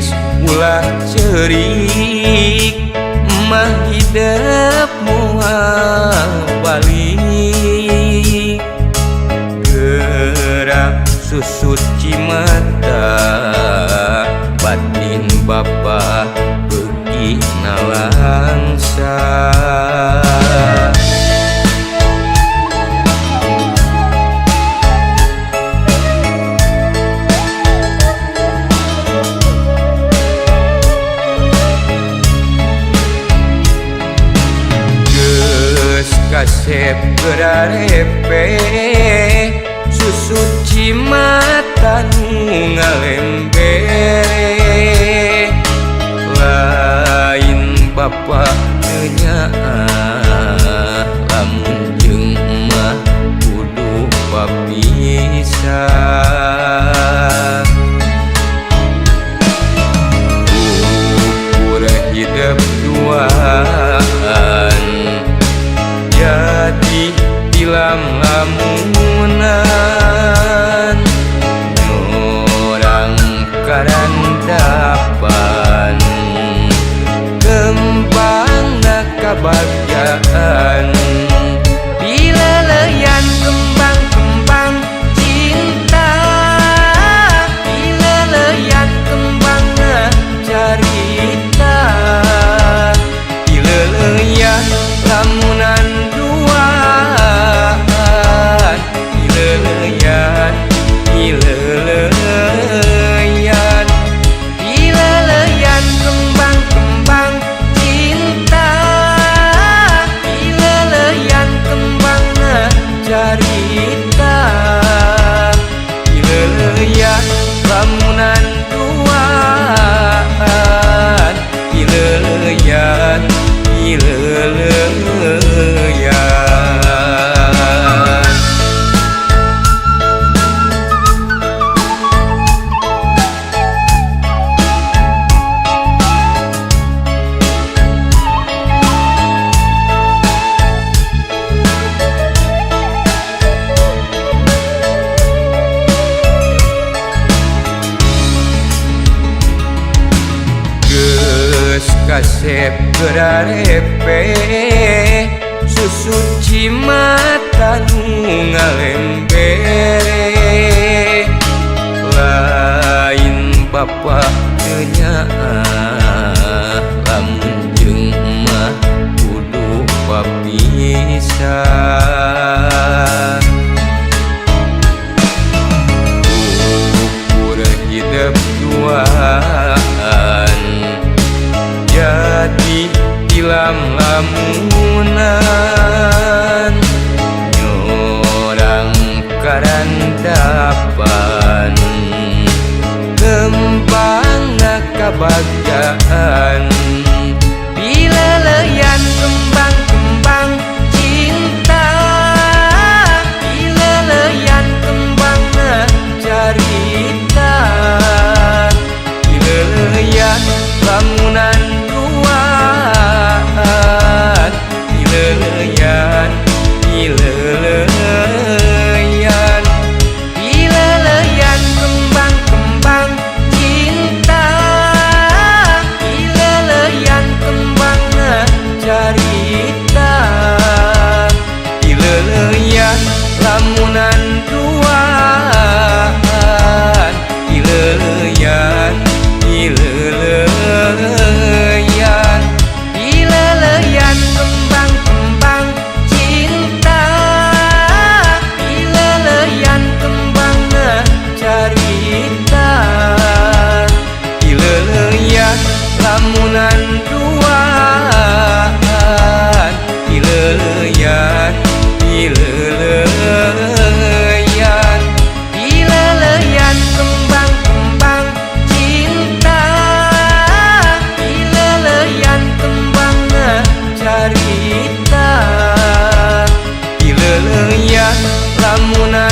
Geus ulah ceurik mah hidep moal balik. Gerak susut cimata batin bapa beuki nalangsa. Kasep gerarepe susut cimata nu ngalembere. Lain bapa teu nyaah lamun jeung emah kudu papisah. Ukur hidep duaan jadi tilam lamunan, nyorang karandapan kembangna kabagjaan. Pileleyan kembang-kembang cinta, pileleyan kembangna carita, pileleyan lamunan duaan, pileleyan, pileleyan, pileleyan kembang-kembang cinta, pileleyan kembangna carita, pileleyan lamunan duaan, pileleyan, pileleyan. Geus kasep gerarepe susut cimata nu ngalembere. Lain bapa teu nyaah lamun jeung emah kudu papisah. Ukur hidep duaan jadi tilam lamunan, nyorang karandapan kembangna kabagjaan. Pileleyan kembang-kembang cinta, pileleyan kembangna carita, pileleyan lamunan duaan, pileleyan, pileleyan, pileleyan kembang-kembang cinta, pileleyan kembangna carita, pileleyan lamunan duaan, pileleyan, pileleyan, pileleyan kembang-kembang cinta, pileleyan kembangna carita, pileleyan lamunan duaan, pileleyan, pileleyan, pileleyan kembang-kembang cinta, pileleyan kembangna carita, pileleyan lamunan.